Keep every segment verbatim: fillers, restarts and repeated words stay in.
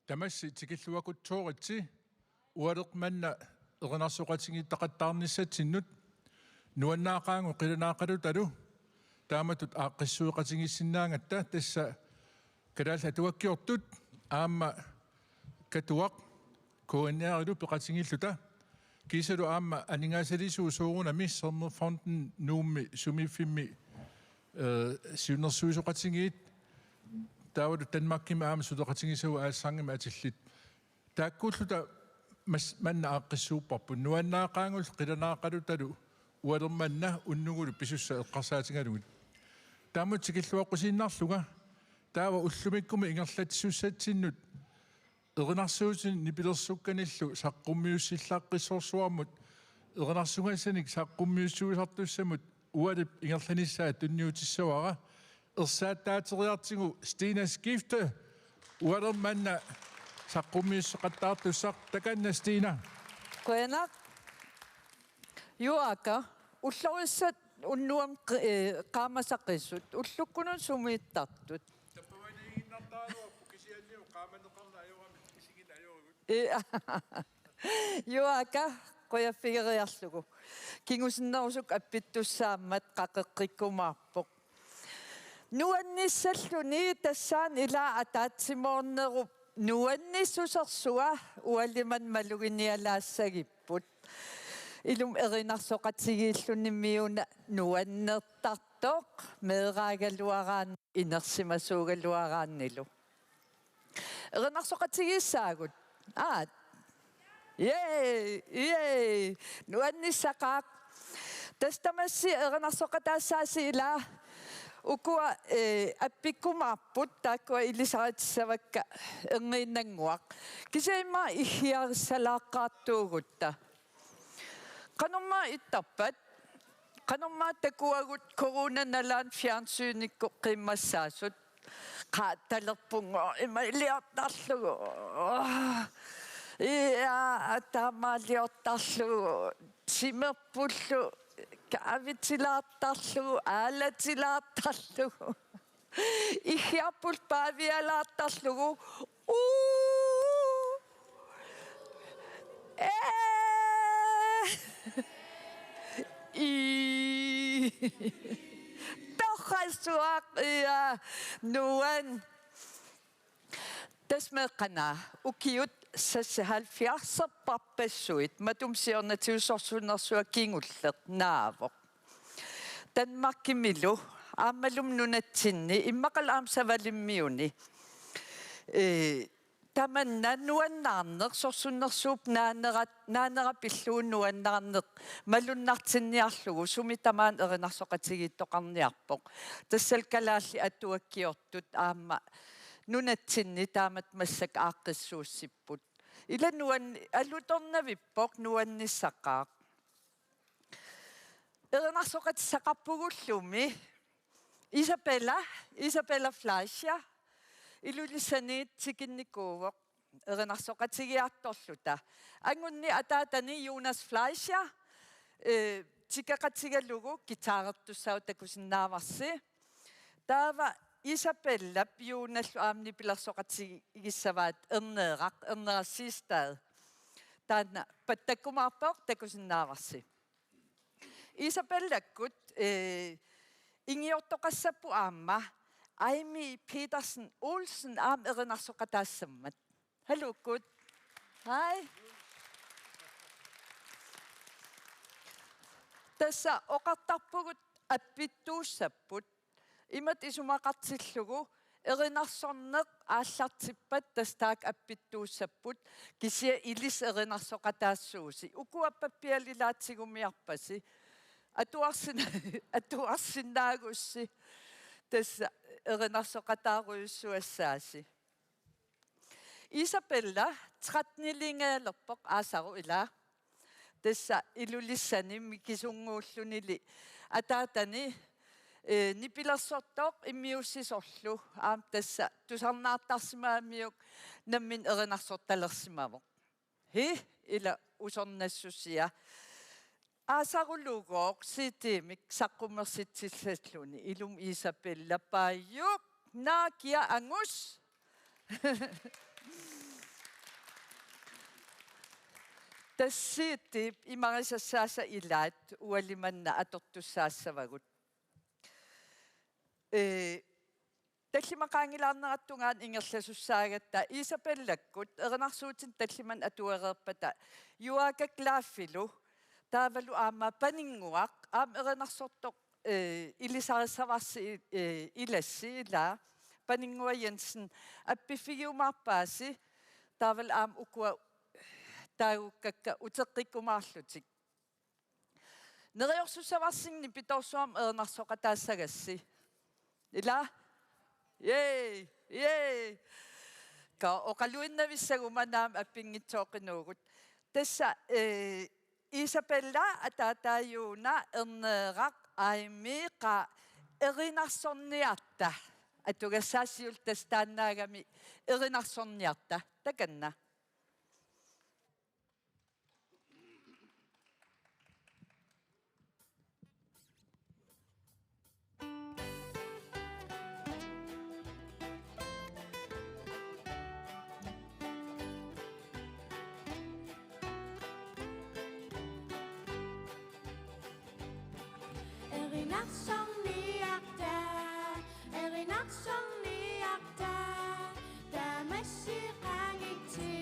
Tamassi tikilluakutsooritsi ualeq manna erinarsoqatigiittaqattaarnissatsinnut, nuannaaqaagut qilanaaqalutalu taamatut aaqqissueqatigiissinnaagatta, tassa kalaallit atuakkiortut aamma Katuaq K N R-ilu peqatigiilluta, kiisalu aamma aningaasalisuut soorunami Sermerfonden, Nuummi sumiiffimmi, eh, siunnersuisoqatigiit, taavalu Danmarkimi aamma suleqatigisagut aalisarnermi atillit. Taakkuulluta mas-, manna aaqqissuupparput. Nuannaaqaagut qilanaaqalutalu ualeq manna unnugulu pisussat eqqarsaatigalugit. Taamatut tikilluaqqusiinnarlunga, taava ullumikkut ingerlatsisussatsinni erinarsuutinik nipilersukkanillu saqqummiussillaqqissorsuarmut, erinarsugassanik saqqummiussuisartussamut ualip ingerlanissaa tunniutissavara. Ersaattaateriartigu Stina Skifte ualeq manna saqqummiusseqattaartussaq. Takanna, Stina. Qujanaq. Juaaka, ullorissat unnuami qi-, eh, qaamasaqisut, ullukkunut sumiittartut. Tappavaniiginnartaraluarput, kisianni qaamaneqarneq ajoramik isigineq ajoragut. Eh, Juaaka, qujaffigeriarlugu. Kingusinnerusukkut appittussaammat qaqeqqikkumaarpoq. Nuannissalluni tassaana ila ataatsimoornerup nuannissusersua ualimanna maluginialaassagipput. Ilumut erinarsoqatigiillunimiuna nuannertartoq, meeraagaluaraanni inersimasuugaluaraannilu. Erinarsoqatigiissaagut. Aat. Yay, yay. Nuannissaqaaq. Tassa tamassi erinarsoqataassaasi ila. Ukua, eh, appikkumaarput, taakkua ilisaritissavakka erniinnannguaq. Kisianni immaqa iggiarissalaaqqaartuugutta. Qanormaa ittarpat? Qanormaa takuagut coronanalaani fjernsynikkut qiimmassaasut? Qaa, talerpunngooq ima iliortarlugu. Ia, taamaaliortarlugu. Timerpullu kaavitilaartarlugu, aalatilaartarlugu. Iggiarpullu paavialaartarlugu. Uu. Ee. Ii. Torrassuaq, ia. Nuann. Tassa meeqqanaa ukiut seksoghalvfjerdserpassuit, matuma siornatigut sorsunnersuaq kingulleq naavoq. Danmarkimilu aammalumi nunatsinni, immaqalu aamma Savalimmiuni, ee, tamanna nuannaarneq, sorsunnersuup naanera, naanera pillugu nuannaarneq malunnartinniarlugu sumi tamaana erinarsoqatigiittoqarniarpoq. Tassalu kalaallit atuakkiortut aamma nunatsinni taamatut massakkut aaqqissuussipput. Ila nuan-, alutornavippoq, nuannissaqaaq. Erinarsoqatissaqarpugullumi Isabella, Isabella Fleischer, Ilulissaniit tikinnikuuvoq erinarsoqatigiartorluta. Angunni ataatani Jonas Fleischer, eh, tikeqatigalugu guitarertussaavoq, takusinnaavarsi. Taava Isabellap Jonallu aamma nipilersoqatigissavaat Erneeraq, Erneeraq Siegstad. Taanna pattakkumaarpoq, takusinnaavarsi. Isabellakkut, eh, ingiortoqassapput aamma Aimi Petersen Olsen aamma erinarsoqataassammat. Halluukkut. Hej. Tassa oqartarpugut appittuussapput. Imatut isumaqartillugu erinarsorneq aallartippat tassa taakku appittuussapput, kisianni ilissi erinarsoqataassuusi. Ukua pappialilaatigumiarpasi. Atuarsin-, atuarsinnaagussi tassa erinarsoqataarujussuassaasi. Isabella tretten-iliingajalerpoq aasaru, ilaa. Tassa Ilulissani mikisunnguullunili ataatani, eh, nipilersortoq immiussisorlu aamma tassa tusarnaartarsimagamiuk nammineq erinarsortalersimavoq. Hi, ila usornassusia. Aasarulugooq C D-mik saqqummersitsillalluni, ilumut Isabella Paajuk, naa kia angus. Tassiittiip imarisassaasa ilaat ualimanna atortussaassavagut. Ee, tallimat qaangilaarnerattungaani ingerlasussaagatta Isabellakkut erinarsuutinik tallimanik atuereerpata Juaaka Klaaffilu taavalu aamma Paninnguaq aamma erinarsortoq, ee, ilisarissavarsi, ee, ilassi ilaa Paninnguaq Jensen appiffigiumaarpaasi taavalu aamma ukua taagukkakka uteqqikkumaarlutik. Neriorsussavarsi nipitoorsuarmik erinarsoqataassagassi. Ilaa? Yay! Yay! Ka oqaluinnavissaguma naamik appinngitsooqqinuugut. Tassa, ee, Isabella ataataajuuna erneeraq aimmi qa erinarsorniarta. Atugassaasiullu tassa taannaagami erinarsorniarta. Takanna. Erinarsorniarta, erinarsorniarta, tamassi qanitsi,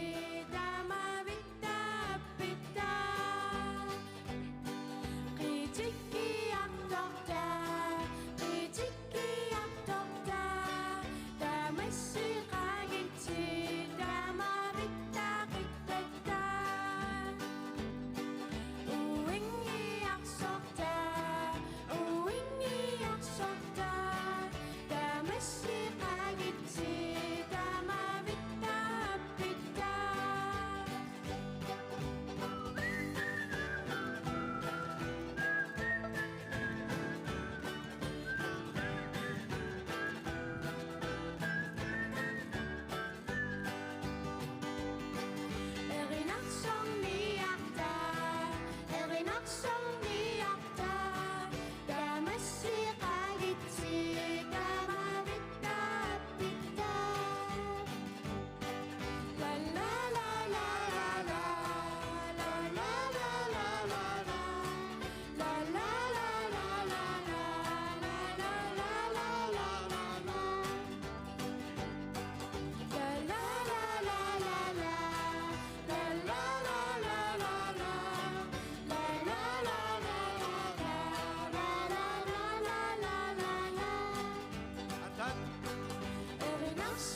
tamavitta appitta. Qitikkiartorta, qitikkiartorta, tamassi qanitsi, tamavitta qittat. Uingiarsorta, uingiarsorta, tamassi qanitsi, tamavitta appitta. Erinarsorniarta, erinarsorniarta, tamassi qanitsi, tamavitta appitta.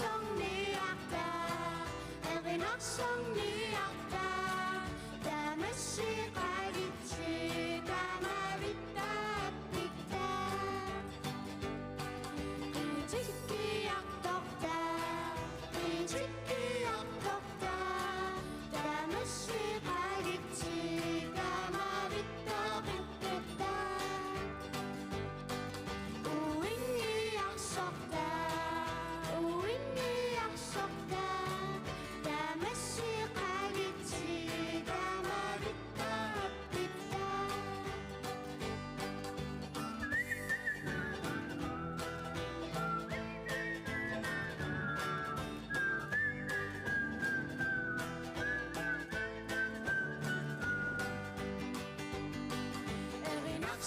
Erinarsorniarta, erinarsorniarta, tamassi qanitsi, tamavitta appitta. Qitikkiartorta, qitikkiartorta, tamassi qanitsi, tamavitta qittat. Uingiarsorta, uingiarsorta, tamassi qanitsi, tamavitta appitta.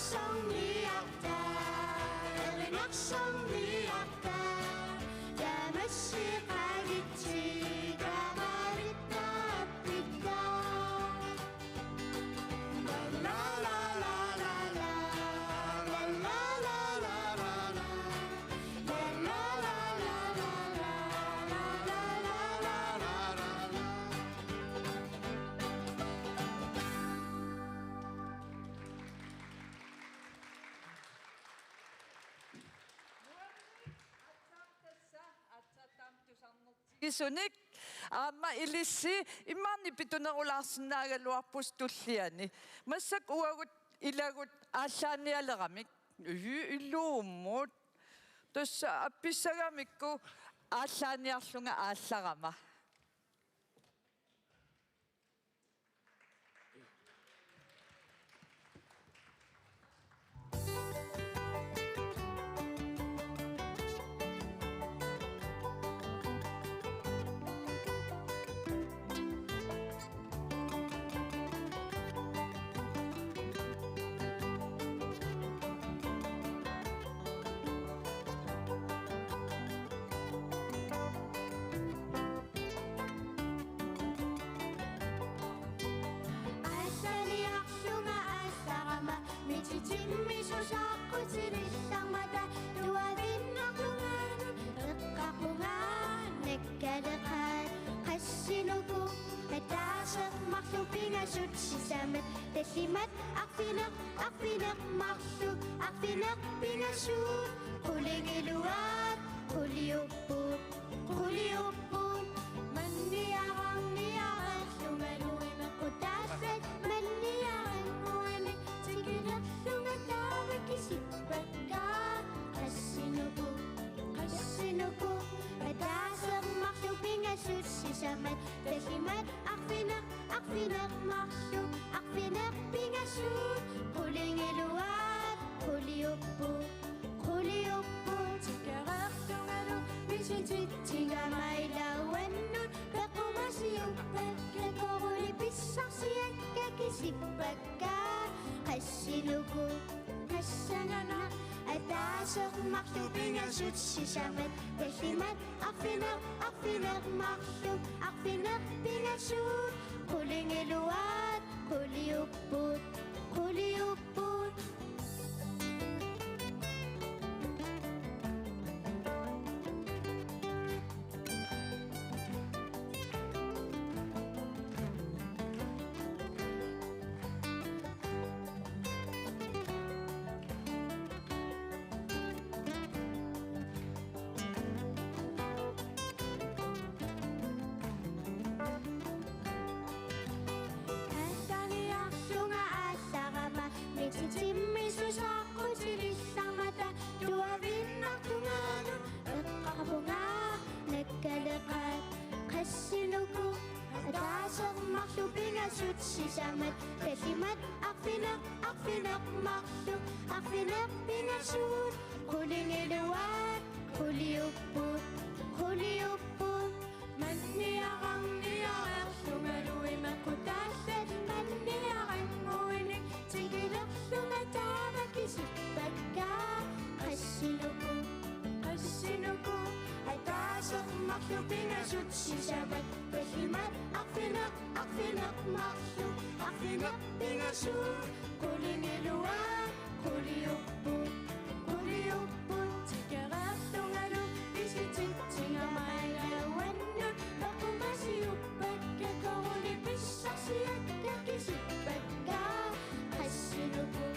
Erinarsorniarta, erinarsorniarta, tamassi qanitsi, tamavitta appitta. Isunik aamma ilissi immaqa nipitunerulaarsinnaagaluarpusi tulliani. Massakkut uagut ilagut aallaanialeramik. Ii, ilumut. Tassa appissagamikku aallaaniarlunga aallarama. Qassinukut ataaseq marluk pingasut sisamat tallimat arfineq-, arfineq-marluk arfineq-pingasuut qulingiluaat quliupput, quliupput. Manniararniareerlungalu imeqqut taallat manniarannguinik tikilerlunga taava kisippakka. Qassinukut, qassinukut ataaseq marluk pingasut sisamat tallimat arfineq-, arfineq-marluk arfineq-pingasuut qulingiluaat quliupput, quliupput. Tikereerlungalu misititsiga maila uannut peqqumasiuppakka, koruli pissarsiakka kisippakka. Qassinukut, qassanganaq ataaseq marluk pingasut sisamat tallimat arfineq-, arfineq-marluk arfineq-pingasuut qulingiluaat quliupput, quliupput. Aallariarlunga aallarama mititimmisut saqqutilillarmata tuaviinnartungaanut eqqarpunga nakkaleqaat. Qassinukut ataaseq marluk pingasut sisamat tallimat arfineq-, arfineq-marluk arfineq-pingasuut qulingiluaat quliupput, quliupput. Manniararniareerlungalu imeqqut taallat manniarannguinik tikilerlunga taava kisippakka. Qassinukut, qassinukut ataaseq marluk pingasut sisamat tallimat arfineq-, arfineq-marluk arfineq-pingasuut qulingiluaat quliupput, quliupput. Tikereerlungalu misititsiga maila uannut peqqumasiuppakka, koruli pissarsiakka kisippakka. Qassinukut,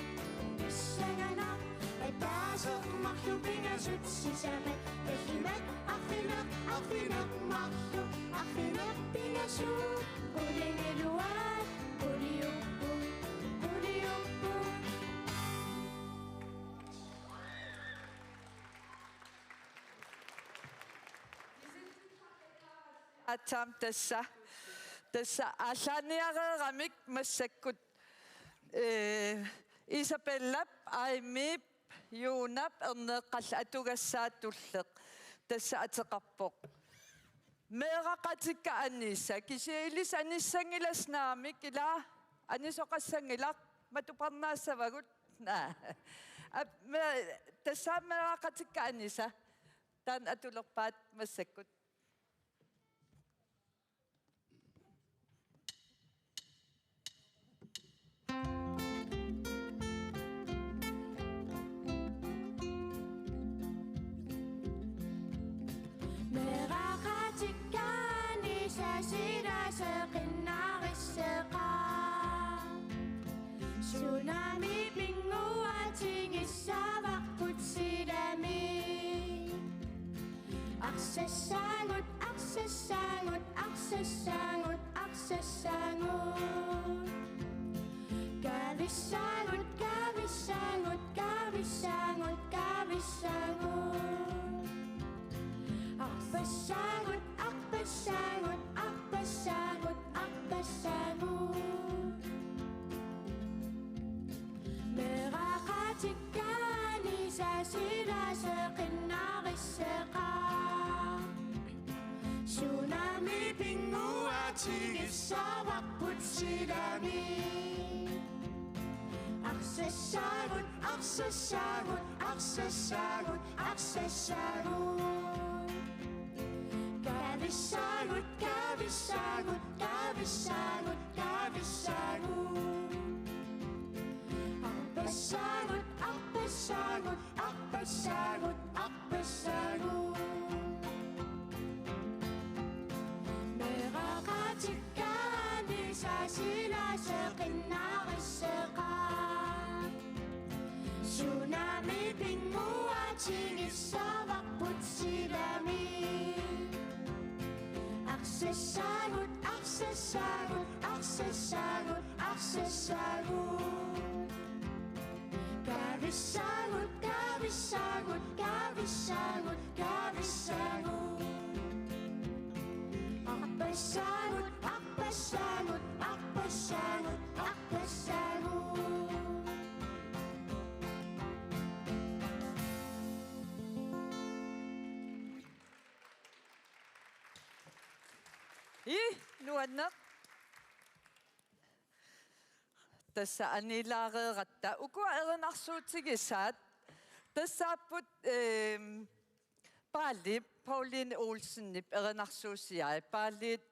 qassanganaq ataaseq marluk pingasut sisamat tallimat arfineq-, arfineq-marluk arfineq-pingasuut qulingiluaat quliupput, quliupput. Aatsaam tassa, tassa aallaaniareeramik massakkut, ee, Isabellap, Aimip, Juunap erneeqqallu atugassaat Tulleq tassa ateqarpoq. Meeraqatikka anisa, kisianni ilissi anissanngilassi naamik, ilaa, anisoqassanngilaq, matuparnaassavagut. Naa. Ap-, me-, tassa meeraqatikka anisa. Taanna atulerpaat massakkut. Meeraqatikka anisa silaseqqinnaarisseqaaq. Tsunami pinnguaatigissavarput silami. Arsassaagut, arsassaagut, arsassaagut, arsassaagut. Kaavissaagut, kaavissaagut, kaavissaagut, kaavissaagut. Arpassaagut, arpassaagut, arpassaagut, arpassaagut. Meeraqatikka anisa silaseqqinnaarisseqaaq. Tsunami pinnguaatigissavarput silami. Arsassaagut, arsassaagut, arsassaagut, arsassaagut. Kaavissaagut, kaavissaagut, kaavissaagut, kaavissaagut. Arpassaagut, arpassaagut, arpassaagut, arpassaagut. Meeraq- Saasilaseqinnarisseqaaq. Tsunami pinnguatigissaavarput silami. Arsassagut, arsassagut, arsassagut, arsassagut. Kavissagut, kavissagut, kavissagut, kavissagut. Arpassagut, arpassagut, arpassagut, arpassagut. Ii, nuanneq. Tassa anilaareeratta ukua erinarsuutigisaat. Tassaapput, ehm, Paalip, Pauline Olsenip erinarsuusiai. Paalit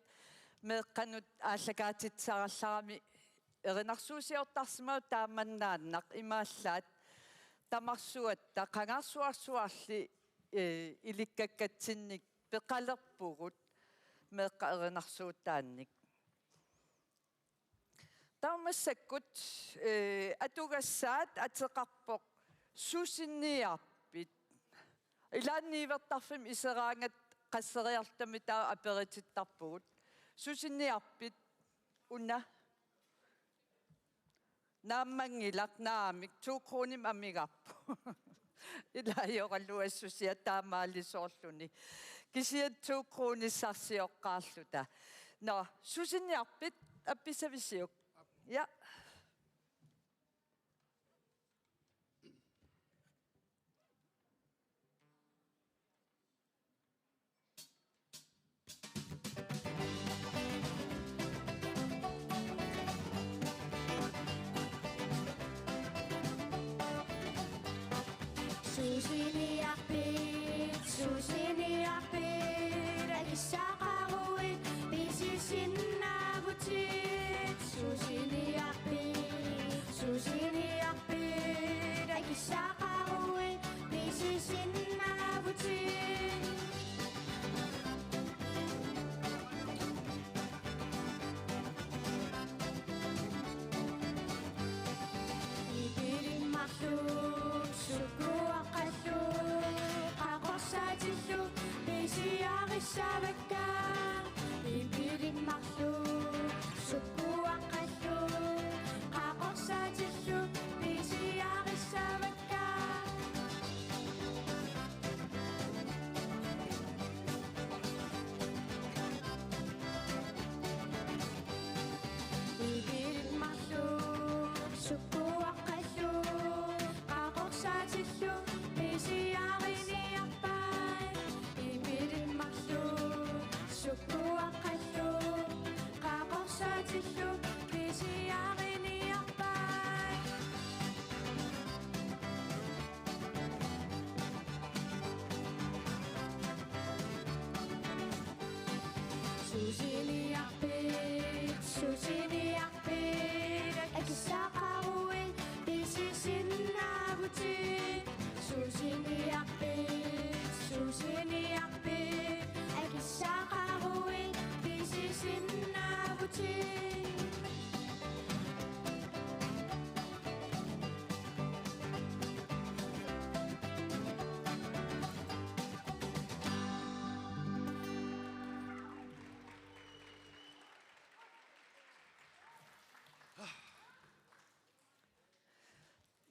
meeqqanut aallakaatitsisarallarami erinarsuusiortarsimavoq taamannaannaq, imaallaat tamarsuatta qangarsuarsuarli, eh, ilikkakatsinnik peqalerpugut meeqqat erinarsuutaannik. Taava massakkut, eh, atugassaat ateqarpoq: Susiniarpit? Ilaanni niuertarfimmi iseraangat qasseriarluta taava aperitittarpugut. Susiniarpit? Una. Naammanngilaq, naamik, to kronimik amigarput. Ilaajoraluassusia taamaalisoorluni. Kisianni to kronissarsioqqaarluta. Nå, susiniarpit, appissavisiuk? Ja. Susiniarpit, susiniarpit, akissaqaruit pisisinnaavutit. Susiniarpit, susiniarpit, akissaqaruit pisisinnaavutit. Ipilimmarlu, sukkuaqqallu, qaqorsaatillu pisiarissavakka. Ipilimmarlu, sukkuaqqallu, qaqorsaatillu pisiarissavakka. Ipilimmarlu, sukkuaqqallu, qaqorsaatillu pisiariniarpai. Ipilimmarlu, sukkuaqqallu, qaqorsaatillu pisiariniarpai. Susiniarpit, susiniarpit, akissaqaruit pisisinnaavutit. Susiniarpit, susiniarpit, akissaqaruit pisisinnaavutit.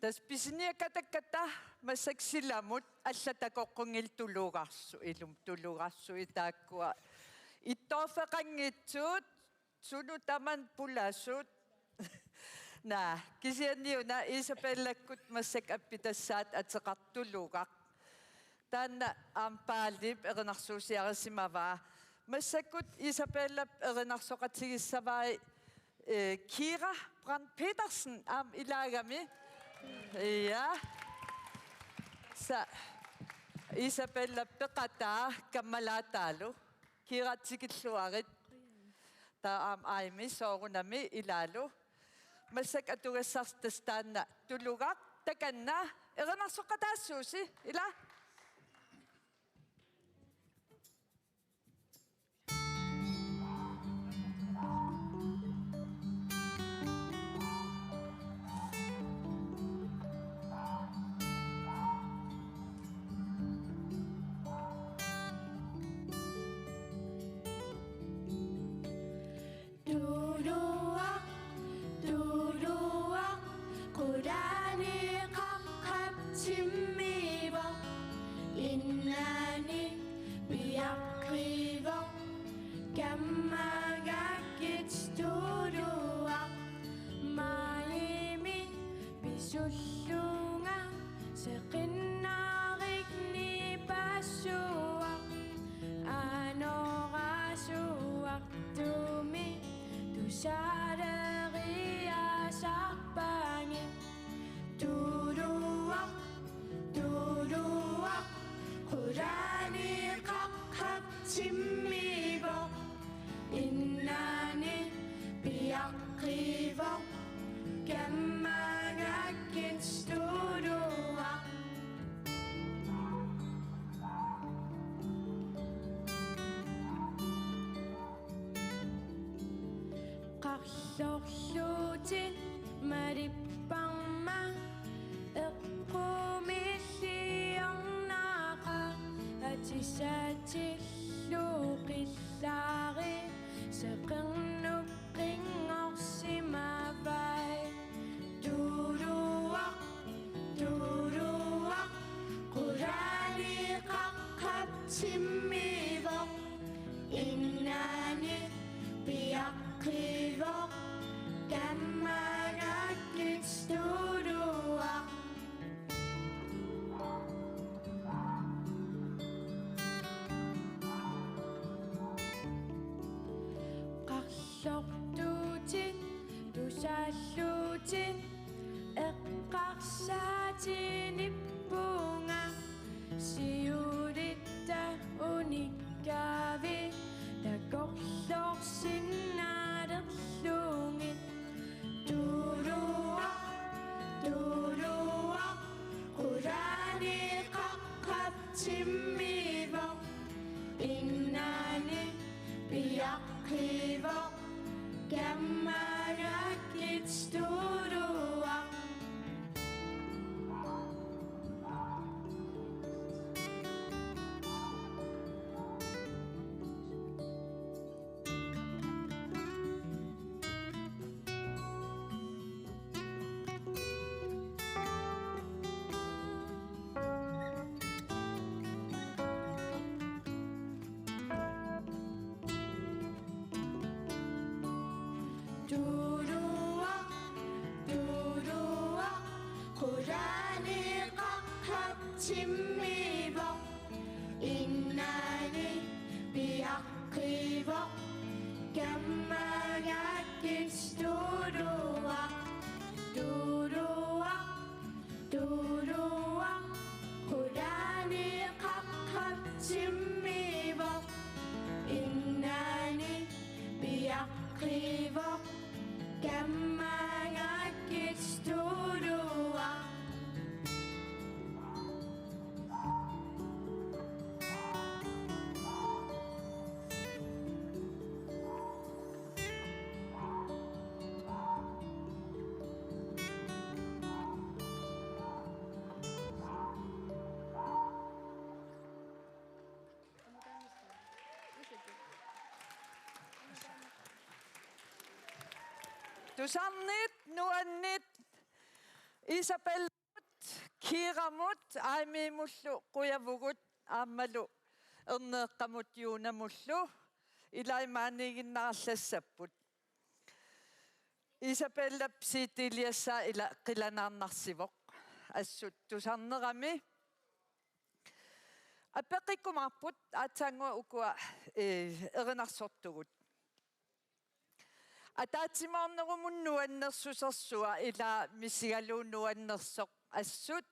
Tassa pisiniakkatakkatta massakkut silamut allat takoqqunngillat tulugarsu-, ilumut tulugarsuit taakkua ittoorfeqanngitsut, sunut tamanut pulasut. Naa, kisianniuna Isabellakkut massakkut appitassaat ateqartoq Tulugaq. Taanna aamma Paalip erinarsuusiarisimavaa. Massakkut Isabellap erinarsoqatigissavai, eh, Kira Brandt Petersen aamma ilaagami. Ja. Sa Isabellap peqataa kammalaataalu. Kira, tikilluarit. Taava aamma Aimi soorunami ilaalu. Massakkut atugassarsi tassa taanna Tulugaq, takanna erinarsoqataassuusi, ila. Kammagiakkit tuluaq, maajimi pisullunga, seqinnarik nipassuaq, anorasuartumi tusaaleriaasarpangit. Tuluaq, tuluaq, qulani qaqqap timmivoq, innani piaqqivoq, kammagiakkit tuluaq. Qarlorlutit malipparma eqqumilliornaqaaq, atisatillu qillari seqernup qinngorsimavai. Tuluaq, tuluaq, qulani qaqqap timmivoq, innani piaqqivoq, kammagiakkit tuluaq. Qarlortutit tusaallutit eqqarsaatinippunga, siulitta unikkavit takorloorsinnalerlugit. Tuluaq, tuluaq, qulani qaqqap timmivoq, innani piaqqivoq, kammagiakkit tuluaq. Tuluaq, tuluaq, qulani qaqqap timmivoq, innani piaqqivoq, kammagiakkit tuluaq. Tuluaq, tuluaq, qulani qaqqap timmivoq, innani piaqqivoq, kammagiakkit tuluaq. Tusarniit nuanniit Isabellamut, Kiiramut, Aimimullu qujavugut aammalu Erneeqqamut Juunamullu, ilaa imaaniiginnarallassapput. Isabellap CD-liassaa ila qilanaarnarsivoq. Assut tusarnerami apeqqikkumaarput aatsaannguaq ukua, ee, erinarsortugut. Ataatsimoornerumut nuannersusersua, ilaa misigalugu nuannersoq assut.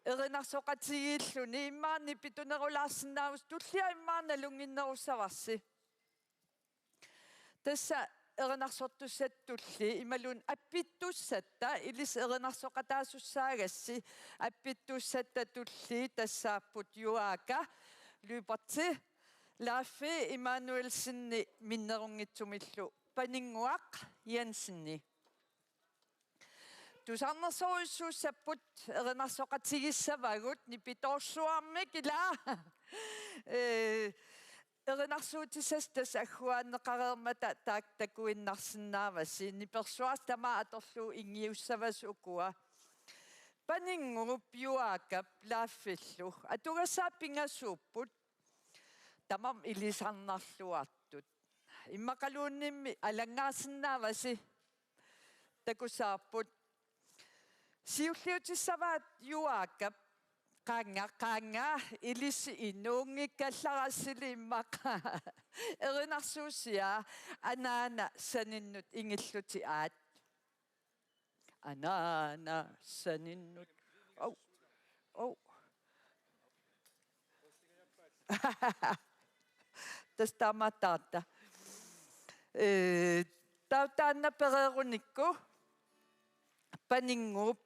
Erinarsoqatigiilluni immaqa nipitunerulaarsinnaavusi, tullia immaqa nalunnginnerussavarsi. Tassa erinarsortussatta tullia imaluunniit appittussatta, ilissi erinarsoqataasussaagassi, appittussatta tullia tassaapput Juaaka Lyberth, Laaffi Immanuelsenip minnerunngitsumillu Paninnguaq Jensen. Tusarnersorujussuussapput, erinarsoqatigissavagut nipitoorsuarmik, ilaa. Ee, erinarsuutissasi tassa agguaanneqareermata taakku takuinnarsinnaavasi, nipersuarsi tamaat atorlugu ingiussavasi ukua. Paninnguup, Juaakap, Laaffillu. Atugassaat pingasuupput. Tamarmik ilisarnarluartut. Immaqaluunniimmi alanngaarsinnaavasi. Takussavarput. Siulliutissavaat Juaakap. Qaannga, qaannga, ilissi inuunngikkallarassi immaqa. Erinarsuussiaa, anaana saninnut ingillutit aat. Anaana saninnut. Au. Au. Tassa taamaattarta. Ee, taava taanna pereerunikku Paninnguup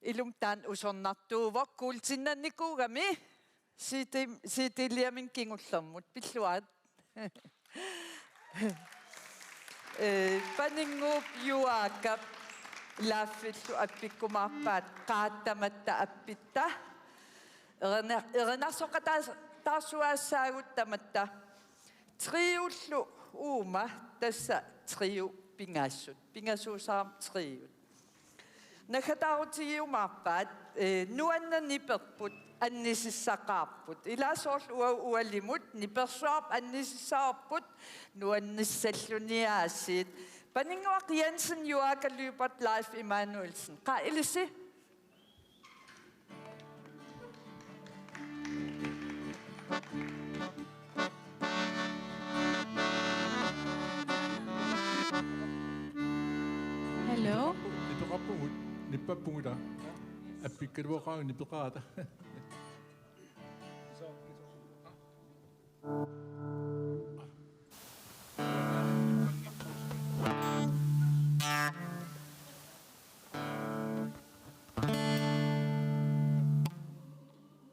ilumut taanna usornartuuvoq kuultinnannikuugami C D, C D-liaminnut kingullermut pilluarit. Ee, Paninnguup Juaakap ilaaffillu appikkumaarpaat, qaa tamatta appitta. Erina-, erinarsoqataas-, taarsuaassaagut tamatta. Triollu uuma, tassa trio pingaassut. Pingasuusarami triot. Naggataarutigiumaarpaat, ee, nuanneq niperput annisissaqaarput. Ilaa soorlu ua-, ualimut nipersuarput annisissavarput nuannissalluni aasiit. Paninnguaq Jensen, Juaaka Lyberth, Leif Emanuelsen. Qaa ilissi. Hello. Nipeqarpugut, nipeqarpugut, nipeqarpugut. Appikkaluaqaanga nipeqarata.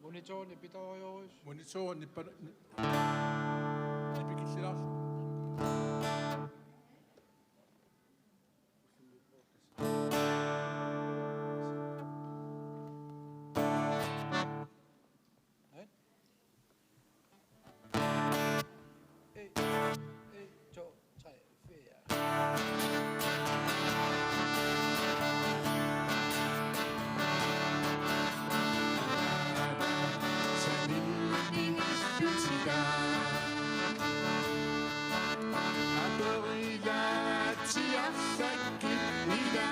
Monitor nipitorujussuuvoq. Monitor nipa-, ni-, nipikillilaarlugu. Hej. En, en, to, tre, fire. Aperila tiarfakki ila.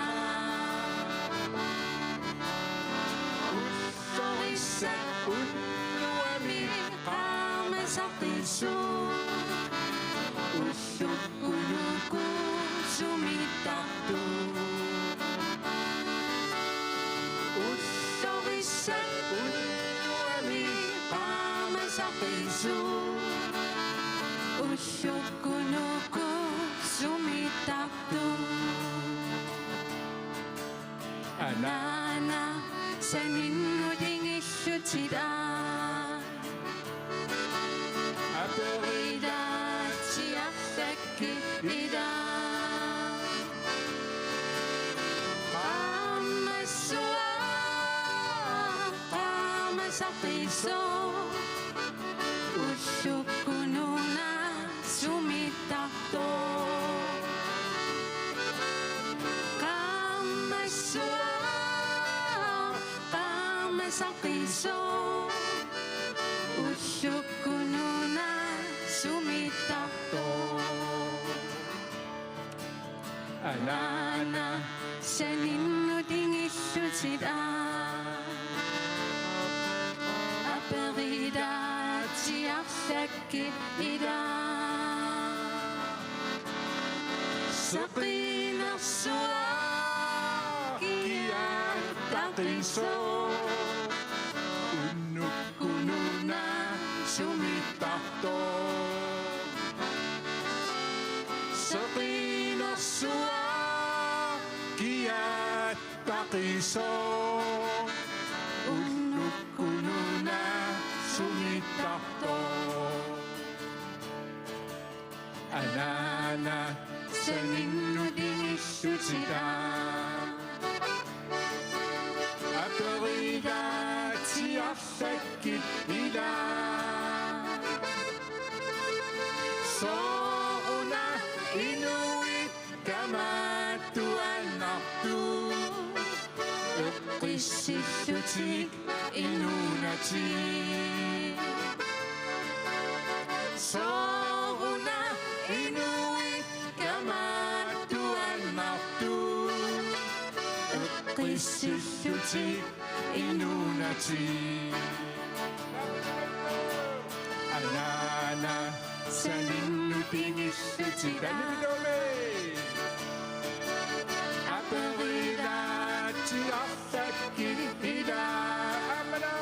Ullorissat unnuami qaamasaqisoq. Ullukkunuku sumitartoq. Ullorissat unnuami qaamasaqisoq. Ullukkunuku sumitartoq. Anaana saninnut ingillutila. Aperila tiarfakki ila. Qaammassua qaamasaqisoq. Ullukkununa sumitartoq. Qaammassua qaamasaqisoq. Ullukkununa sumitartoq. Anaana saninnut ingillutila. Aperila tiarfakki ila. Seqinersuaq kiattaqisoq. Unnukkununa sumitartoq. Seqinersuaq kiattaqisoq. Unnukkununa sumitartoq. Anaana saninnut ingillutila. Aperila tiarfakki ila. Sooruna inuit kamaattuaannartut eqqissillutik inuunatik. Sooruna inu Qissillutik inuunatik. Anaana saninnut pingillutik. Anipitumi. Aperilaatsi arlakkit ila aammalu.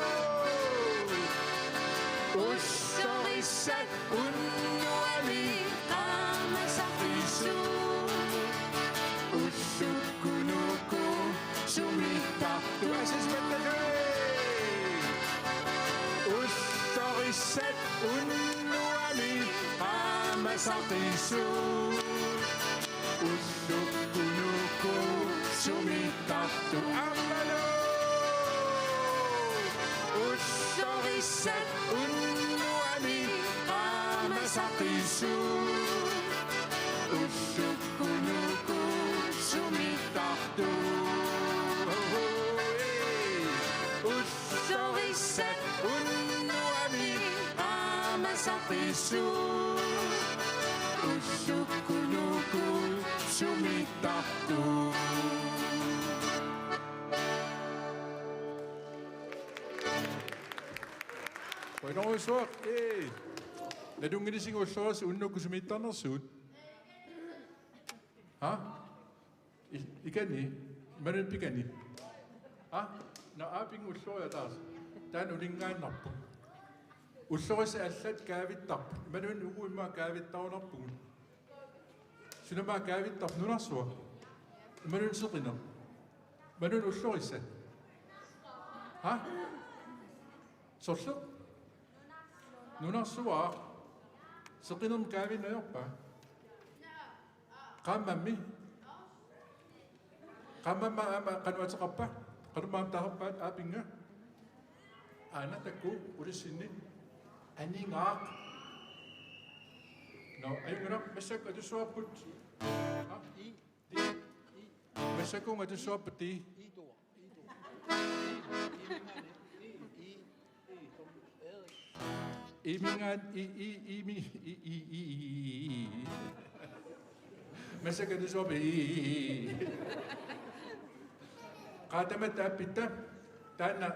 Ullorissat unnuami qaamasaqisut. Ullukkut Nuku sumittartut. Asismattakui. Ullorissat unnuami qaamasaqisut. Ullukkut Nuku sumittartut aammalu. Ullorissat unnuami qaamasaqisut. Ullukkut Nuku sumittartut. Ullorissat unnuami qaamasaqisut. Ullukkut Nuku sumittartut. Qujanarsuaq, ee. Nalunngilisigu ullorissat unnukkut sumittarnersut. Ha? I-, ikani? Imaluunniit pikani? Ha? Nå, aap, inga ulloriaq taas. Taanna ulinngaannarpoq. Ullorissat allat kaavittarput. Imaluunniit uku immaqa kaavittarunarpugut. Suna immaqa kaavittarpa, nunarsuaq? Imaluunniit seqineq? Imaluunniit ullorissat? Ha? Sorleq? Nunarsuaq. Seqinermik kaaviinnaq ajorpa? Qaammammi? Qaammammi aamma qanoq ateqarpa? Qanoq aamma taasarpaat, aap, inga? Aana takuuk, qulissinni. Aningaaq. Nå, ajunngilaq, massakkut atussuarput. Ha? Massakkut atussuarput. Imingaan i, i, imi, i, i, i, i, i. Massakkut atussuarput i, i, i, i. Qaa tamatta aappitta, taanna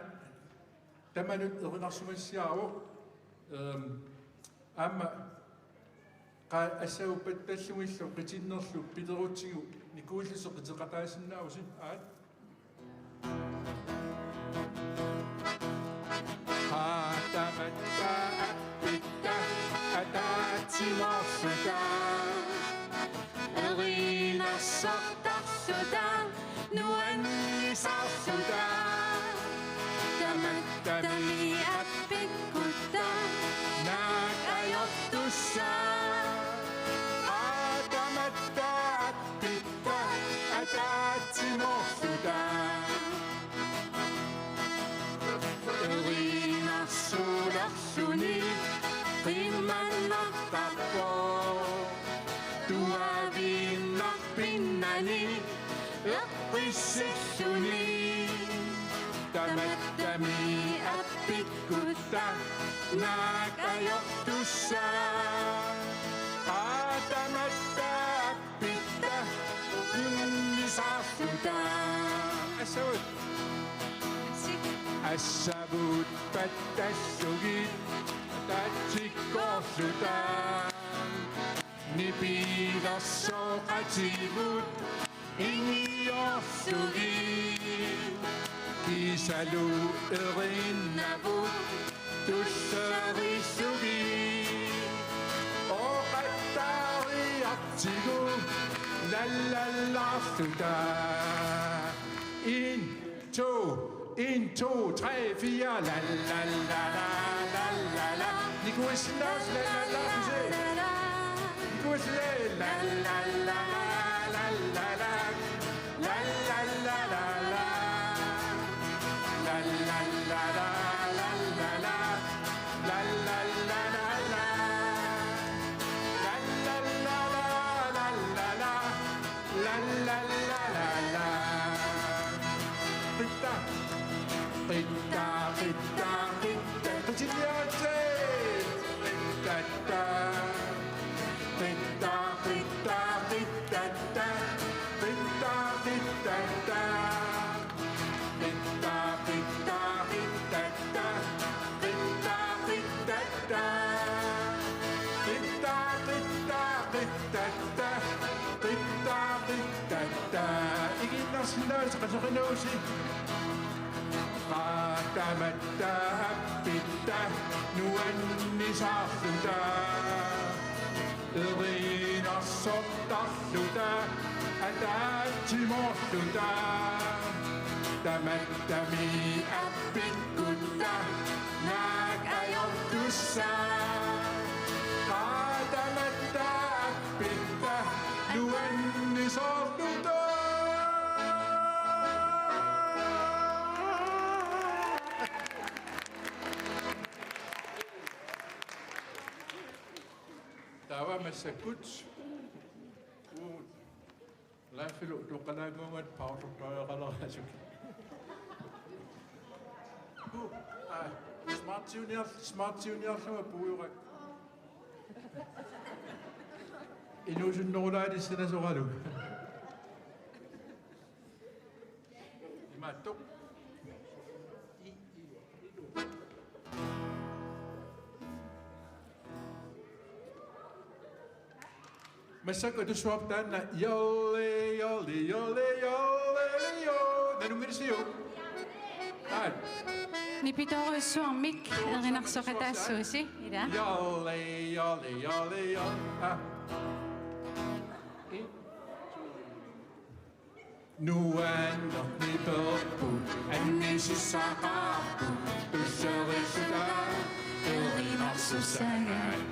tamanut erinarsugassiarput, ehm, aamma qaa assavut pattallugillu qitinnerlu pilerutsigu nikuillusi qiteqataasinnaavusi, aat. Qaa tamatta aappitta ataatsimoorluta, erinarsortarluta, nuannisarluta. Tamattami aappikkutta naak ajortussaq. Qaa tamatta aappitta ataatsimoorluta, erinarsulerluni qimmannartarpoq. Tuaviinnaq pinnani eqqissilluni. Tamattami aappikkutta naak ajortussaq. Qaa tamatta aappitta nuannisarluta. Assavut. Assavut pattallugit ataatsikkoorluta. Nipilersoqatigut ingiorlugit. Kiisalu erinnavut tullerillugit. Oqattaariartigu lallalaarluta. En, to, en, to, tre, fire. La, la, la, la, la, la, la. Nikuisinnaavasi, la, la, la, la, la. Nikuisinnaavasi, la, la, la, la, la, la, la. La, la, la, la, la. La, la, la, la, la, la, la. La, la, la, la, la. La, la, la, la, la, la, la. La, la, la, la, la. Qitta. Qitta, qitta, qitta. Qitilliaritsi. Qittatta. Qitta, qitta, qittatta. Qittatta, qittaa, qittatta. Iginnarsinnaavusi, qasuqinaavusi. Qaa tamatta appitta nuannisaarluta. Erinarsortarluta, ataatsimoorluta. Tamattami appikkutta naak ajortussaq. Qaa tamatta appitta nuannisoorluta. Taava massakkut. Uu. Leifillu utoqqalaannguamik pausertoreqaleraasuk. Uu, aa, Smart Junior, Smart Juniorlunga puiurak. Inuusunnerulaanissinasoralu. Imaattoq. Massakkut atussuarput taanna. Jolle, jolle, jolle, jolle, jo. Nalunngilarsiuk? Aat. Nipitorujussuarmik erinarsoqataassuusi, ila. Jolle, jolle, jolle, jolle. Aa. Nuanneq niperput, anisissaqarput, tusarissutaat erinarsussaagaat.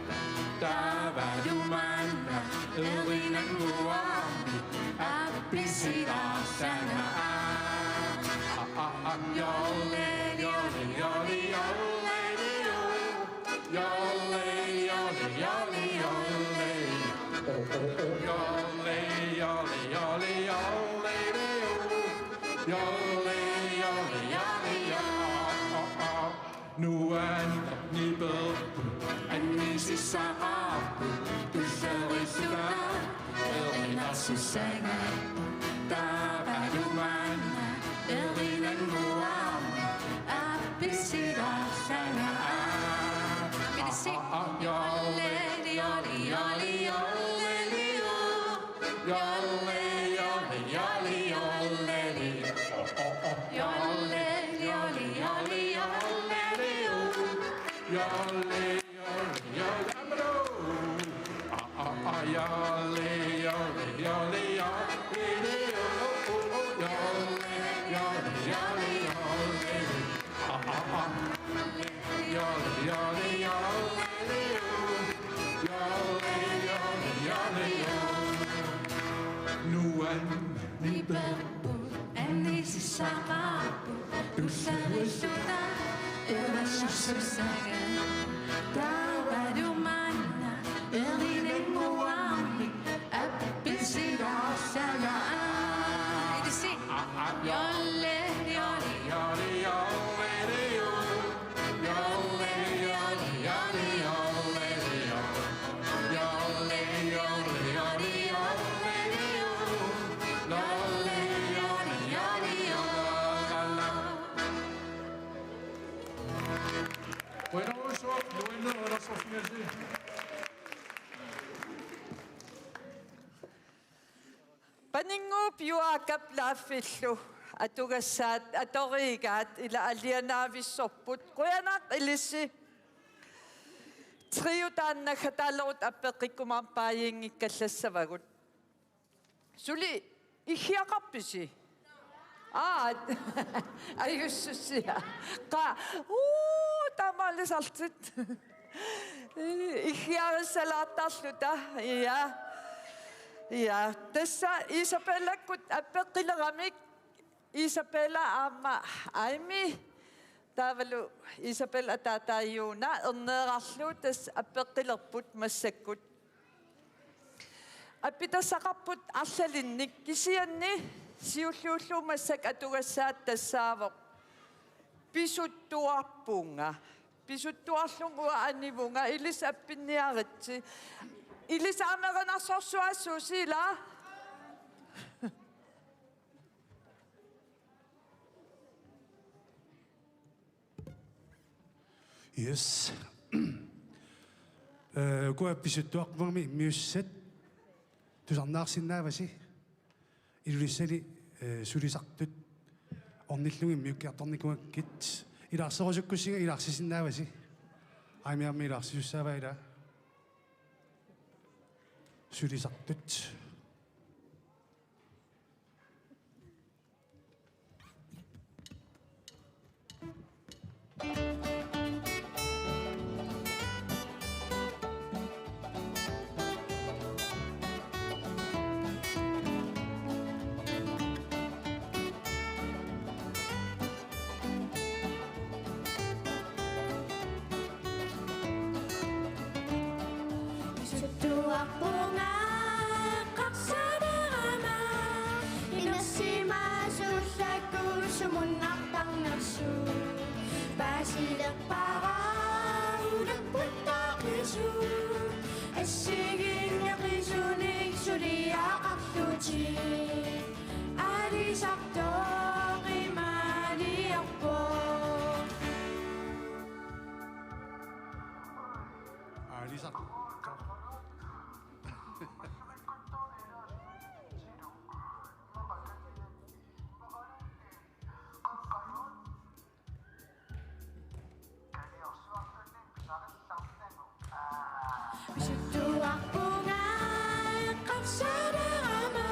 Taavalu maanna erinannguarmik appisilaarsaagaat. Aa, aa, aa, jolle, jolle, jolle, jolle, jolle. Jolle, jolle, jolle, jolle. Oh, oh, oh. Jolle, jolle, jolle, jolle, jolle. Jolle, jolle, jolle, jolle. Oh, oh, oh. Nuanneq niperput, anisissaqarput, tusarissutaat erinarsussaagaat. Taavalu maanna erinannguarmik appisilaarsaagaat. Aa, aa, aa, jolle, jolle, jolle, jolle, jo. Jolle, jolle, jolle, jolle, jo. Jolle, jolle, jolle, jolle, jo. Jolle, jolle, jolle, amalo. Ah, ah, ah, jolle, jolle, jolle, jolle, jo. Oh, oh, oh, jolle, jolle, jolle, jolle. Ah, ah, ah. Jolle, jolle, jolle, jo. Jolle, jolle, jolle, jo. Nuanneq niperput, anisissaqarput, tusarissutaat erinarsussaagaat. Taavalu maanna erinannguarmik appisilaarsaagaat. Ilissi. Jolle, jolle, jolle, jolle, jo. Jolle, jolle, jolle, jolle, jo. Jolle, jolle, jolle, jolle, jo. Jolle, jolle, jolle, jo. La, la. Bueno, eso, bueno, ahora sos, sí. Paninnguup Juaakap Laaffillu atugassaat atoriigaat, ila alianaavissorput. Qujanaq ilissi. Trio taanna Naggataaleruttut appeqqikkumaarput paajinngikkallissavagut. Suli iggiaqarpisi? Aa, ajussusia. Qaa, uu, taamaalisartut. Iggiarissalaartarluta. Ja. Ja. Tassa Isabellakkut appeqqileramik. Isabella aamma Aimi. Taavalu Isabella ataataajuuna erneerarlu tassa appeqqilerput massakkut. Appitassaqarput arlalinnik, kisianni siulliullugu massakkut atugassaat tassaavoq: Pisuttuarpunga. Pisuttuarlunga uanga anivunga, ilissi appinniaritsi. Ilissi aamma erinarsorsuaassuusi, ila. Yes. Eh, ukua Pisuttuarpunga immiussat. Tusarnaarsinnaavasi. Ilulissani, eh, sulisartut ornillugit immiukkiartornikuugakkit. Ilaarserusukkussigit ilaarsisinnaavarsi. Aamma ilaarsisussaavaa ilaa. Sulisartut. Pisuttuarpunga eqqarsalerama, inersimaassullakkut sumunnartarnersut. Paasilerpara unapput taqisoq, assigiinngeq qisunik suliaqarlutik. Aalisartoq imaaliorpoq. Aalisartoq. Pisuttuarpunga eqqarsalerama,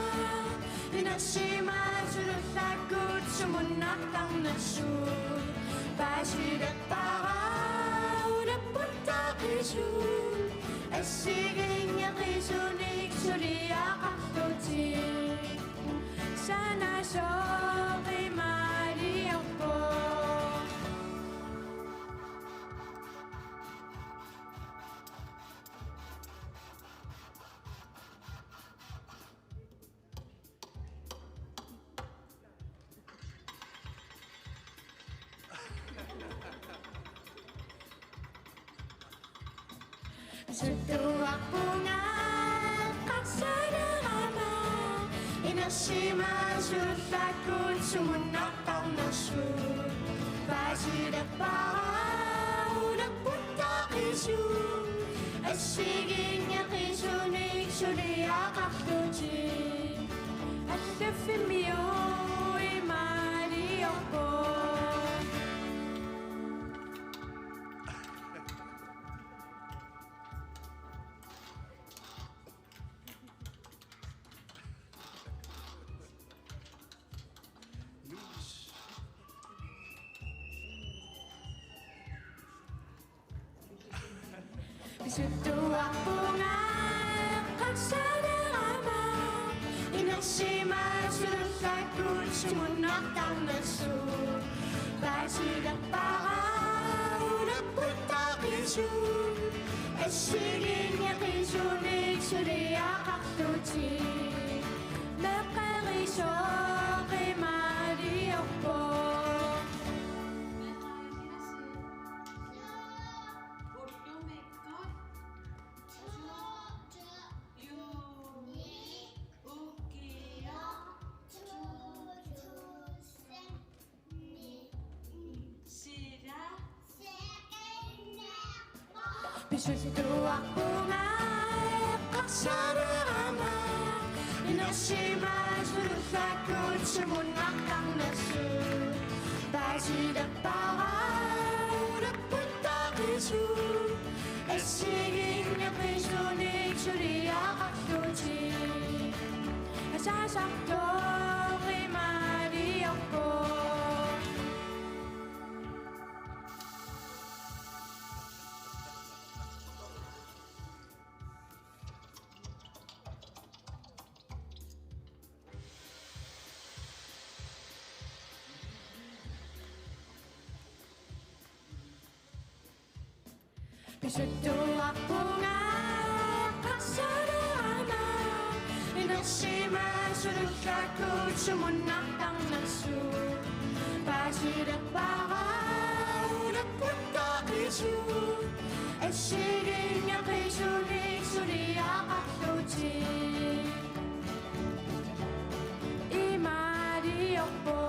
inersimaassullakkut sumunnartarnersut. Paasilerpara unapput taqisoq, assigiinngeq qisunik suliaqarlutik. Sanasoq imaaliorpoq. Pisuttuarpunga eqqarsalerama, inersimaassullakkut sumunnartarnersut. Paasilerpara unapput taqisoq, assigiinngeq qisunik suliaqarlutik. Allaffimmiut imaaliorpoq. Pisuttuarpunga eqqarsalerama, inersimaassullakkut sumunnartarnersut. Paasilerpara unapput taqisoq, assigiinngeq qisunik suliaqarlutik. Meqqerisoq imaaliorpoq. Ullumikkut juuni ukioq sila. Pisuttuarpunga eqqarsalerama, inersimaassullakkut sumunnartarnersut. Paasilerpara unapput taqisoq, assigiinngeq qisunik suliaqarlutik. Asasartoq imaaliorpoq. Pisuttuarpunga eqqarsalerama, inersimaassullakkut sumunnartarnersut. Paasilerpara unapput taqisoq, assigiinngeq qisunik suliaqarlutik. Imaaliorpoq.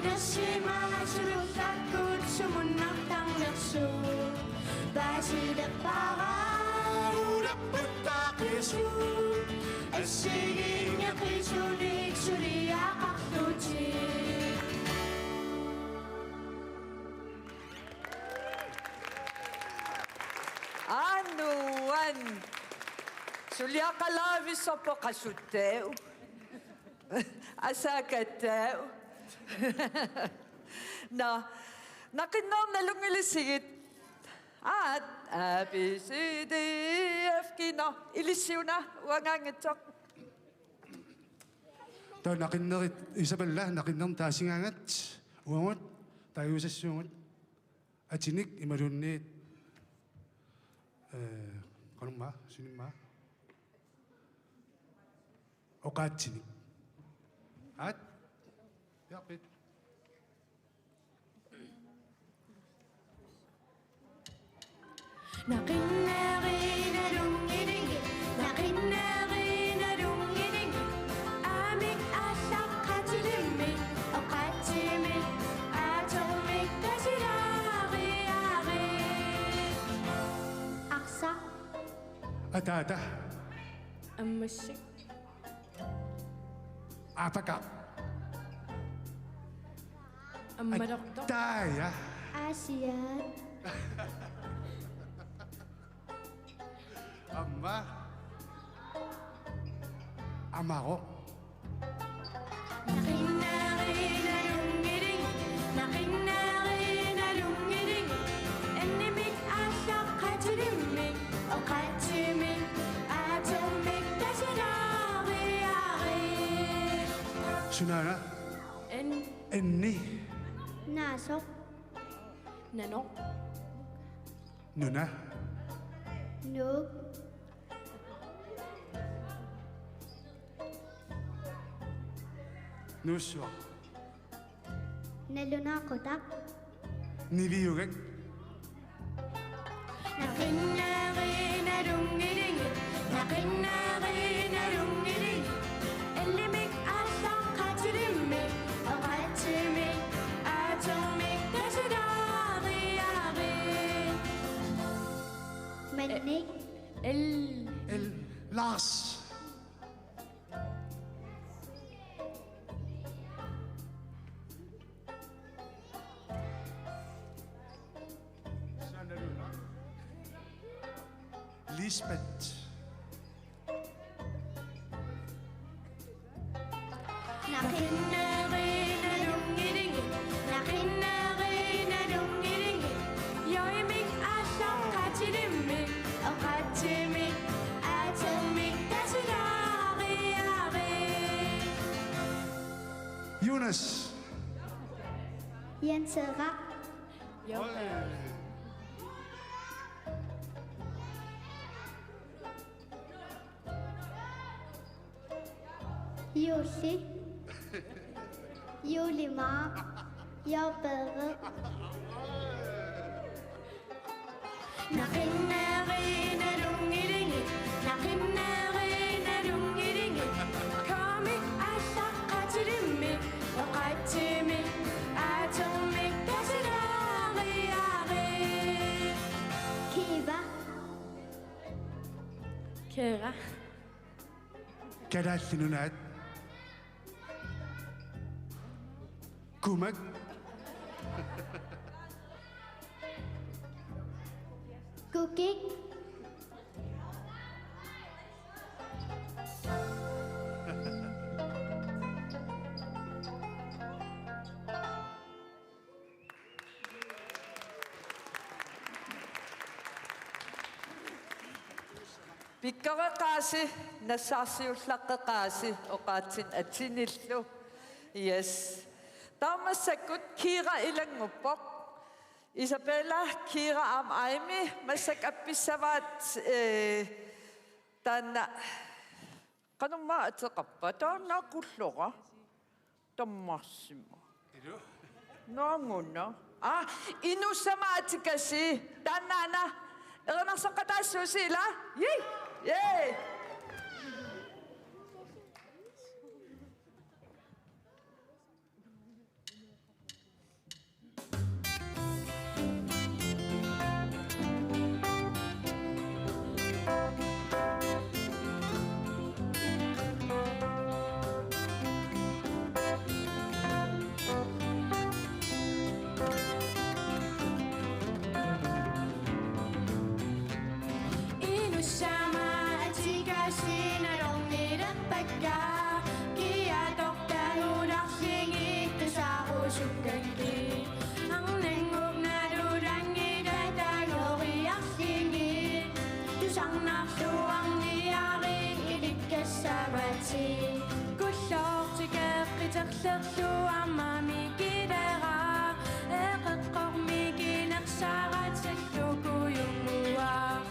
Nassimaasulullakkut sumunnartarnersoq paasilerpara, ulerput taaqisoq assigiinngeqisunik suliaqarlutik. Anuan. Suliaqalaavissorpoq qasuttaaq. Asaakataaq. Nå. Naqinneq nalunngilisigit. Aat, A, B, C, D, E, F, G. Nå, ilissi una uangaanngitsoq. Taava naqinnerit Isabella, naqinnernik taasigaangat, uagut, taaguussaagut. Atinik imaluunniit, eh, qanormaa, sinimmaa. Oqaatsinik. Aat? Jaapit. Naqinnerit nalunngiligi, naqinnerit nalunngiligi, aamik aallaqqaatilimmik, oqaatsimik, aatermik tasilaariarit. Arsaq. Ataata. Ammassik. Aapakaq. Ammalortoq. Ataaya. Aasiaat. Aamma. Amaroq. Naqinnerit nalunngiligi, naqinnerit nalunngiligi, annimik aallaqqaatilimmik, oqaatsimik, aatermik tasilaariarit. Sunaana? An-. Anni. Naasoq. Nanoq. Nuna. Nuuk. Nuussuaq. Nalunaaqutaq. Niviugaq. Naqinnerit nalunngiligi, naqinnerit nalunngiligi, allimik aallaqqaatilimmik, oqaatsimik, aatermik tasilaariarit. Mannik. El. El. Lars. Lisbeth. Naqinnerit nalunngiligi, naqinnerit nalunngiligi, joimik aallaqqaatilimmik, oqaatsimik, aatermik tasilaariarit. Jonas. Jenseraq. Oj. Juulli. Juulimaaq. Jaapeeraq. Naqinnerit nalunngiligi, naqinnerit nalunngiligi, K-mik aallaqqaatilimmik, oqaatsimik, aatermik tasilaariarit. Kiva. Kera. Kalaallit Nunaat. Kumak. Kukik. Pikkoreqaasi, nassaarsiullaqqeqaasi oqaatsit atsinillu. Yes. Taava massakkut Kira ilannguppoq. Isabella, Kira aamma Aimi massakkut appissavaat, eh, taanna qanormaa ateqarpa? Taanna akullora. Tammarsima. Ilu? Naanguna. Ah, Inusama atikasi. Taannaana. Erinarsoqqataassuusi ila. Yay! Yay! Arnannguup nalulanngilaat taagoriarlugit, tusarnaarluarniarit ilikkassavatit. Kulloortik eqqiterlerlugu aamma mikileraa, eqeqqormikinersaarassallu kujunguaq.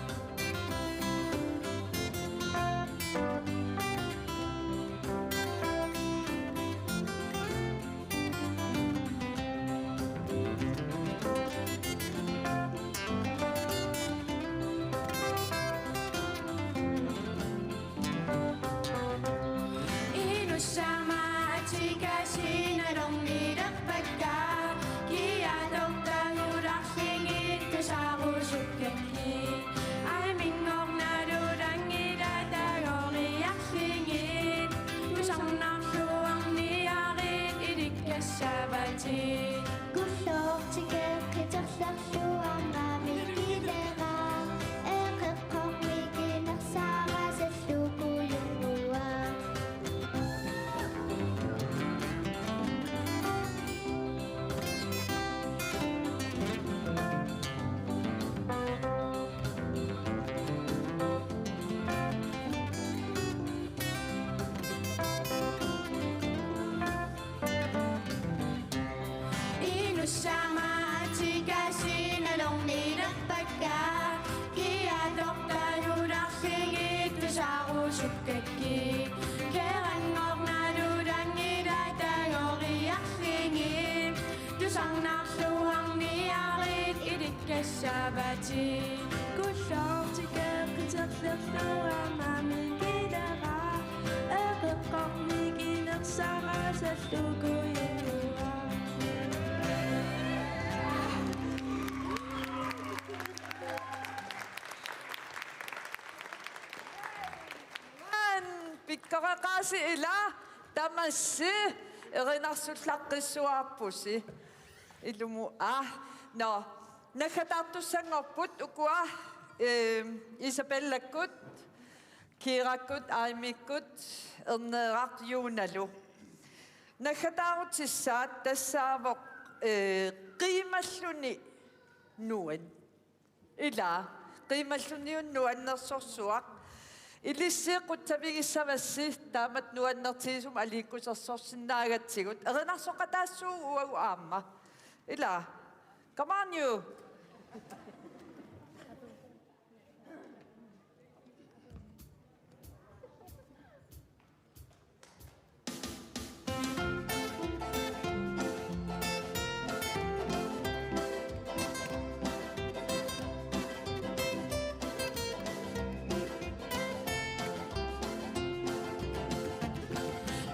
Inussamaatikasinalornilerpakka, kiatortagularlugit tusarusukkakka. Aiminngornalulanngilaat taagoriarlugit, tusarnaarluarniarit ilikkassavatit. Kulloortik eqqiterlerlugu aamma mikileraa, eqeqqormikinersaarassallu kujunguaq. Inussamaatikasinalornilerpakka, kiatortagularlugit tusarusukkakka. Keranngornalulanngilaat taagoriarlugit, tusarnaarluarniarit ilikkassavatit. Kulloortik eqqiterlerlugu aamma mikileraa, eqeqqormikinersaarassallu kujunguaq. Maan pikkoreqaasi ila, tamassi erinarsullaqqissuarpusi. Ilumut, aa, nå, naggataartussanngorput ukua, ehm, Isabellakkut, Kiirakkut, Aimikkut, Erneeraq Juunalu. Naggataarutissaat tassaavoq, eh, qiimalluni nuan. Ila, qiimalluniuna nuannersorsuaq. Ilissi qutsavigissavassi taamatut nuannertigisumik aliikkusersorsinnaagatsigut. Erinarsoqataassuugut uagut aamma. Ila, come on you.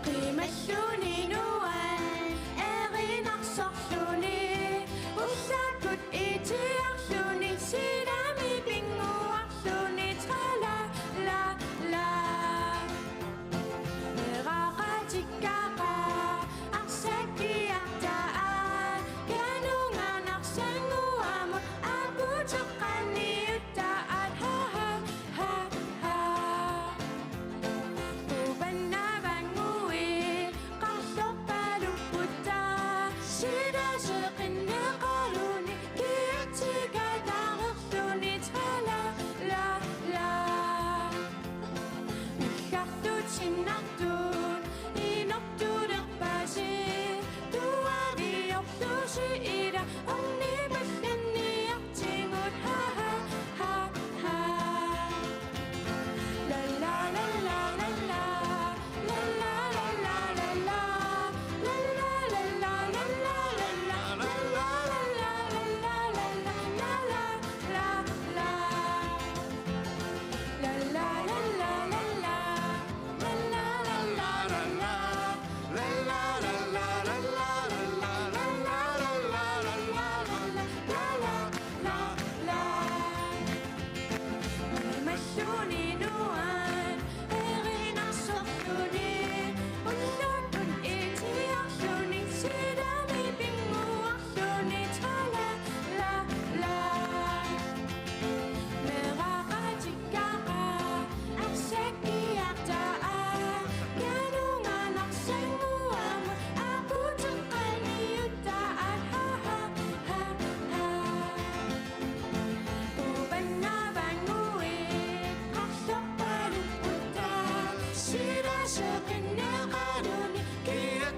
Qiimalluni nuan erinarsorluni, ullaakkut itiarluni.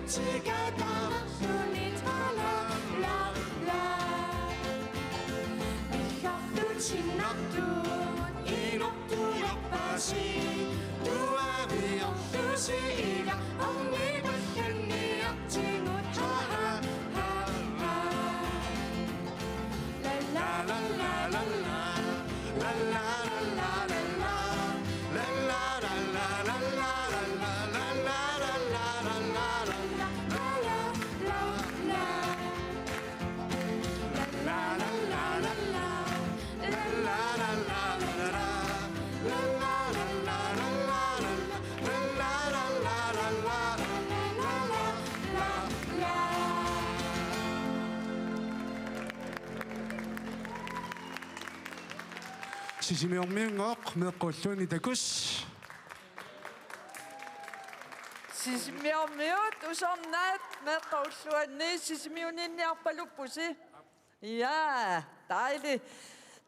Tikataarluni, la, la, la. Mikkartutsinnartut inortulerpasi, tuaviorlusi ila ornipallunniartigut, ha, ha, ha, ha. La, la, la, la, la, la. La, la, la, la, la, la. Sisimiormiunngooq, meeqqulluunniit takuss. Sisimiormiut usornaat meeqqat ulluanni Sisimiuniinniarpaluppusi. Ja, dejligt.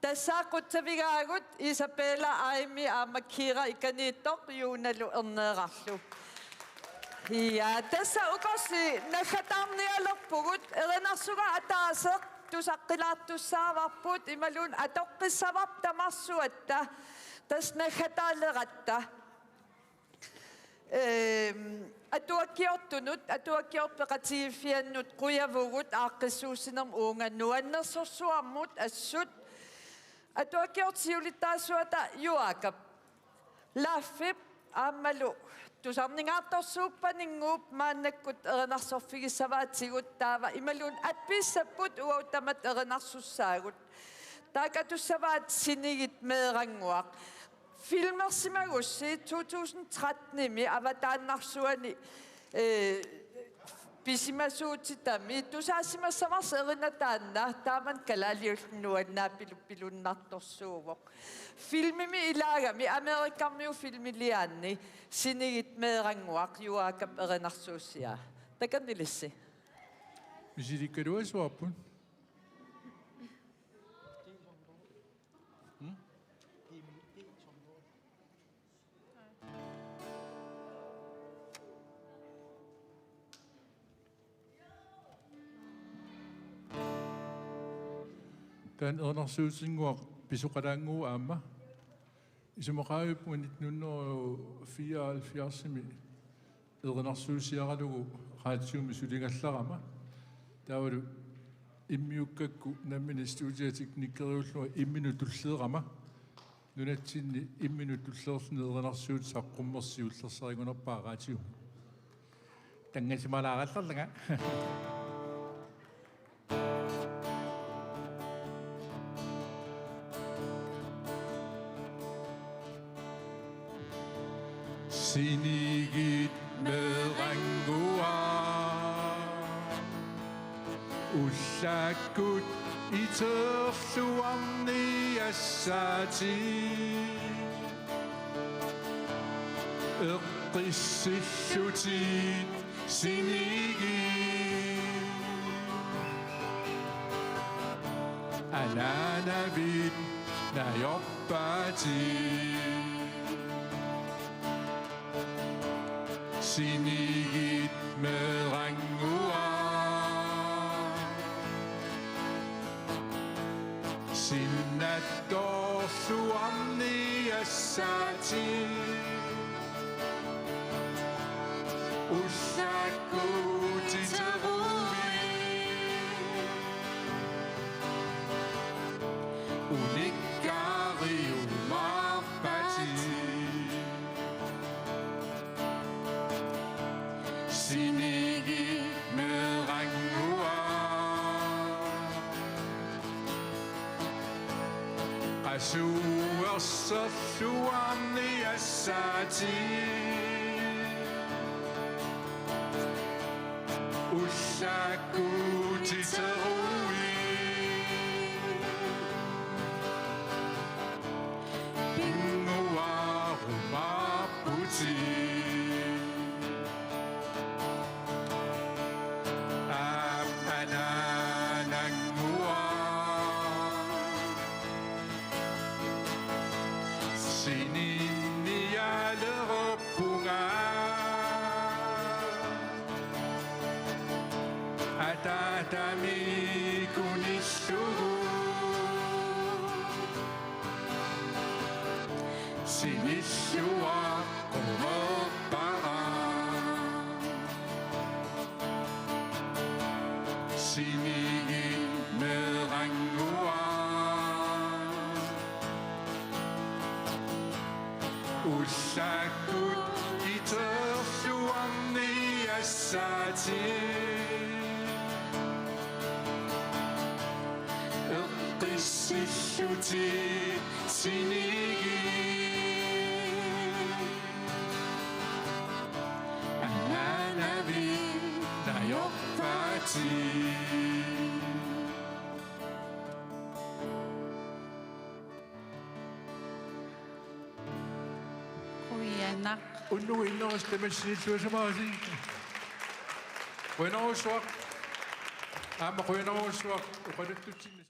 Tassa qutsavigaagut Isabella, Aimi aamma Kira ikaniittoq Juunalu erneerarlu. Ja, tassa ukorsi naggataarnialerpugut, erinarsugaa ataaseq tusaqqilaartussaavarput imaluunniit atoqqissavarput tamarsuatta tassa naggataaleratta. Ehm, atuakkiortunut, atuakkiortut peqatigiiffiannut qujavugut aaqqissuussinermut uunga nuannersorsuarmut assut. Atuakkiortut siulittaasuata Joakap Laffip aammalu tusarningaartorsuuppaninnguup maannakkut erinarsorfigissavaatigut taava imaluunniit appissapput uagut tamatta erinarsussaagut. Taakku atussavaat Sinigit Meerannguaq. Filmersimagussi to tusind tretten-imi avataannarsuani, eh, pisimasuutitami tusaasimassavarsi erinat taanna, taamani kalaaliulluni nuannaapiluppilunnartorsuuvoq. Filmimi ilaagami Amerikkarmiut filmiliaanni Sinigit Meerannguaq Joakap erinarsuussiaa. Takannilissi. Misilikkaluasuarput. Hmm? Taanna erinarsuutinnguaq pisoqalaannguuvoq aamma. Isumaqaavippunga nitten hundrede og fireoghalvfjerds-imi erinarsuussiaralugu raatiumi suligallarama. Taavalu immiukkakku nammineq studioteknikeriullunga imminut tulleerama. Nunatsinni imminut tulleerluni erinarsuutit saqqummersii siullersarigunarpaa raatiumi. Tanngasimalaarallarlanga. Sinigit Meerannguaq. Ullaakkut iterluarniassaatit. Eqqissillutit sinigit. Anaanavit najorpaatit. Sinigit Meerannguaq. Sinnattoorluarniassaatit. Ullaakkut iteruit. Unikkaariumaarpatit. Sinigit Meerannguaq. Qasuerserluarniassaatit. Ullaakkut iteruit. Pinnguarumaarputit. Aap anaanannguaq. Sininnialerpunga. Aatami kunillugu sinilluaq querpara. Sinigit meerannguaq ullakkut iterluarniassaatit. Eqqissillutit sinigit anaanavit najorpaatit. Qujanaq. Unnugu innerussut tamassi sinilluassamaarsi. Qujanarsuaq. Aamma qujanarsuaq oqaluttutsinnit.